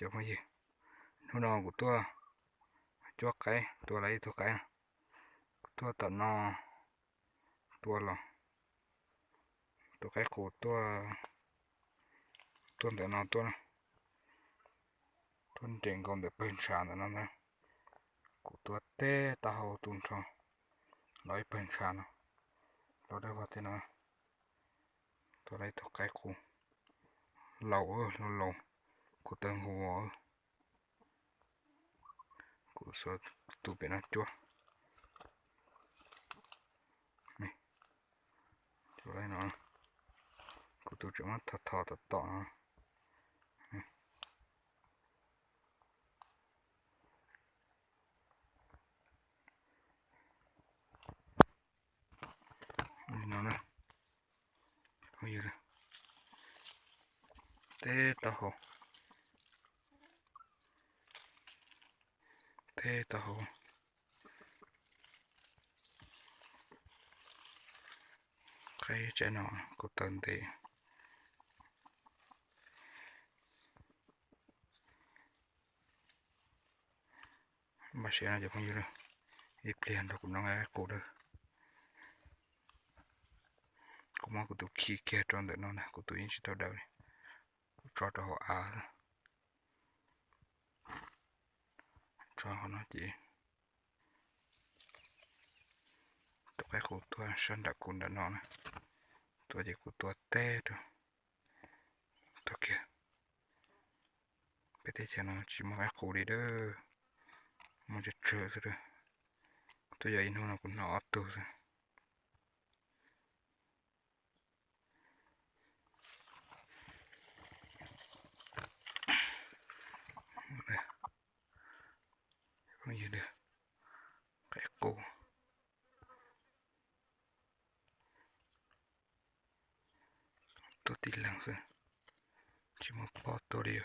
Cov phooj ywg, hnub no kuv tuaj cuab qaib, tua lawv ib tug qaib no. Kuv tuaj tom no tua los, tus qaib qus tuaj, tuaj ntawm no tuaj, tuaj nres nkaus ntawm pawg ntshav ntawm no ntag. Kuv tua teb taub hau tu nrho los ib pawg ntshav no, los dawb vog thiab no. Tua lawv ib tug qaib qus laus, laus laus, kuv taw nqus. Kuv xuas tus pem no cuab. Cuab no, kuv tus tseem muab thom thom tom tom no. Li no na, phooj ywg, teb taub hau, teb taub hau, qaib tsaib no kuv taw ntev. Npaj siab no cov phooj ywg, ib pliag nrog kuv noj qaib qus lawm. Kuv muab kuv tus khi kiag rau ntawm no na, kuv tus yeej tsis tau daws li. Kuv tso rau hauv av xwb. Tso qhov no ces tus qaib qus tuaj sab nram kuv nram no na, tuaj ces kuv tua teb rau. Tuaj kiag. Peb teb chaws no tsis muaj qaib qus li dab, muaj tsawg tsawg xwb. Tuaj yog ib hnub no kuv hnov ob tug xwb. Phooj ywg, qaib qus tuaj tib leeg xwb, tsis muaj pob tuaj li.